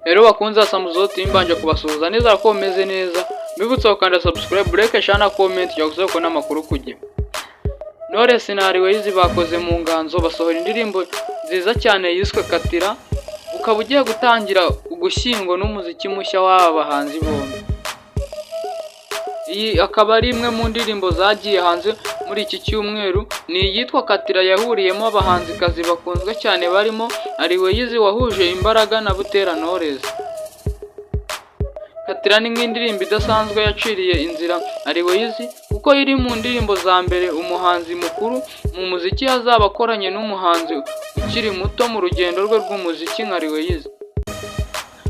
Rero bakunze Samuzo TV, mbanje kubasuhuza neza ko meze neza, mbibutsa gukanda subscribe, like, share na comment kugira ngo kubona amakuru ku gihe. Knowless na Ariel Wayz bakoze mu nganzo, basohora indirimbo nziza cyane yiswe Katira, ukaba ugiye gutangira Ugushyingo n'umuziki mushya w'aba bahanzi bombi. Iyi akaba ari imwe mu ndirimbo zagiye hanze muri iki cyumweru, ni iyitwa Katira yahuriyemo abahanzikazi bakunzwe cyane barimo Ariel Wayz wahuje imbaraga na Butera Knowless. Katira ni nk'indirimbo idasanzwe yaciriye inzira Ariel Wayz, kuko iri mu ndirimbo za mbere umuhanzi mukuru mu muziki azaba akoranye n'umuhanzi ukiri muto mu rugendo rwe rw'umuziki nka Ariel Wayz.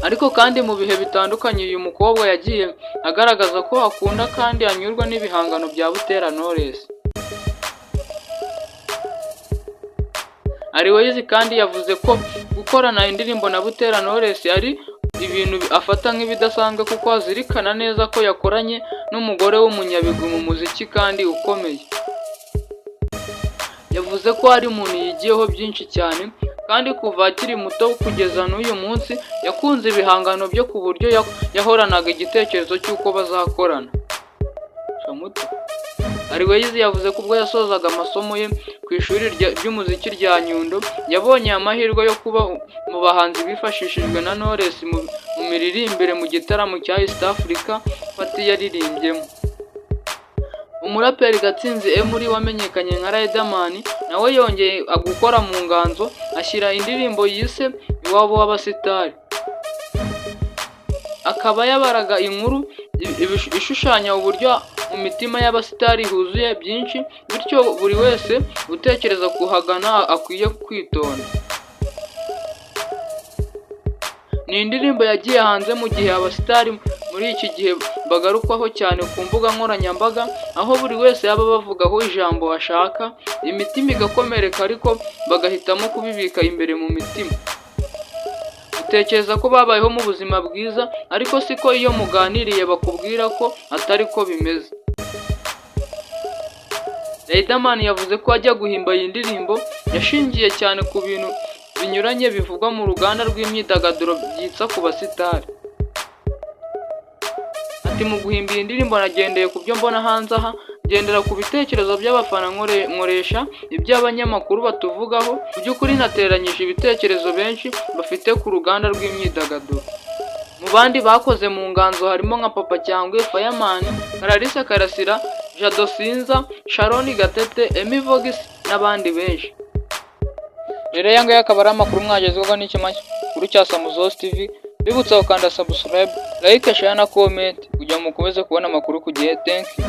Ariko kandi mu bihe bitandukanye uyu mukobwa yagiye agaragaza ko akunda kandi anyurwa n'ibihangano bya Butera Knowless. Ariel Wayz kandi yavuze ko gukorana indirimbo na Butera Knowless ari ibintu afata nk'ibidasanzwe, kuko azirikana neza ko yakoranye n'umugore w'umunyabigwi mu muziki kandi ukomeye. Yavuze ko ari umuntu yigiyeho byinshi cyane, kandi kuva akiri muto kugeza n'uyu munsi yakunze ibihangano bye ku buryo yahoranaga igitekerezo cy'uko bazakorana. Ariel Wayz yavuze ko ubwo yasozaga amasomo ye ku ishuri ry'umuziki rya Nyundo, yabonye amahirwe yo kuba mu bahanzi bifashishijwe na Knowless mu miririmbire mu gitaramo cya East Africa Party yaririmbyemo. Umuraperi Gatsinzi Emery wamenyekanye nka Riderman nawe yongeye gukora mu nganzo, ashyira indirimbo yise Iwabo w'Abasitari. Akaba yabaraga inkuru ishushanya uburyo mu mitima y'abasitari huzuye byinshi, bityo buri wese utekereza kuhagana akwiye kwitonda. Ni indirimbo yagiye hanze mu gihe abasitari muri iki gihe bagarukwaho cyane ku mbuga nkoranyambaga, aho buri wese yaba abavugaho ijambo ashaka, imitima igakomereka ariko bagahitamo kubibika imbere mu mitima. Utekereza ko babayeho mu buzima bwiza, ariko siko iyo muganiriye bakubwira ko atari ko bimeze. Riderman yavuze ko ajya guhimba iyi ndirimbo yashingiye cyane ku bintu binyuranye bivugwa mu ruganda rw'imyidagaduro byitsa ku basitari. Ati: "Mu guhimba iyi ndirimbo nagendeye ku byo mbona hanze aha, ngendera ku bitekerezo by'abafana, nkoresha ibyo abanyamakuru batuvugaho, mu by'ukuri nateranyije ibitekerezo benshi bafite ku ruganda rw'imyidagaduro." Mu bandi bakoze mu nganzo harimo nka Papa Cyangwe, Fireman, Clarisse Karasira, Jado Sinza, Sharon Gatete, Emmy Vox n'abandi benshi. Rero aya ngaya akaba ari amakuru mwagezwaho n'ikinyamakuru cya Samuzosi TV, mbibutsa gukanda subscribe, like, share na comment kugira ngo mukomeze kubona amakuru ku gihe. Thank you.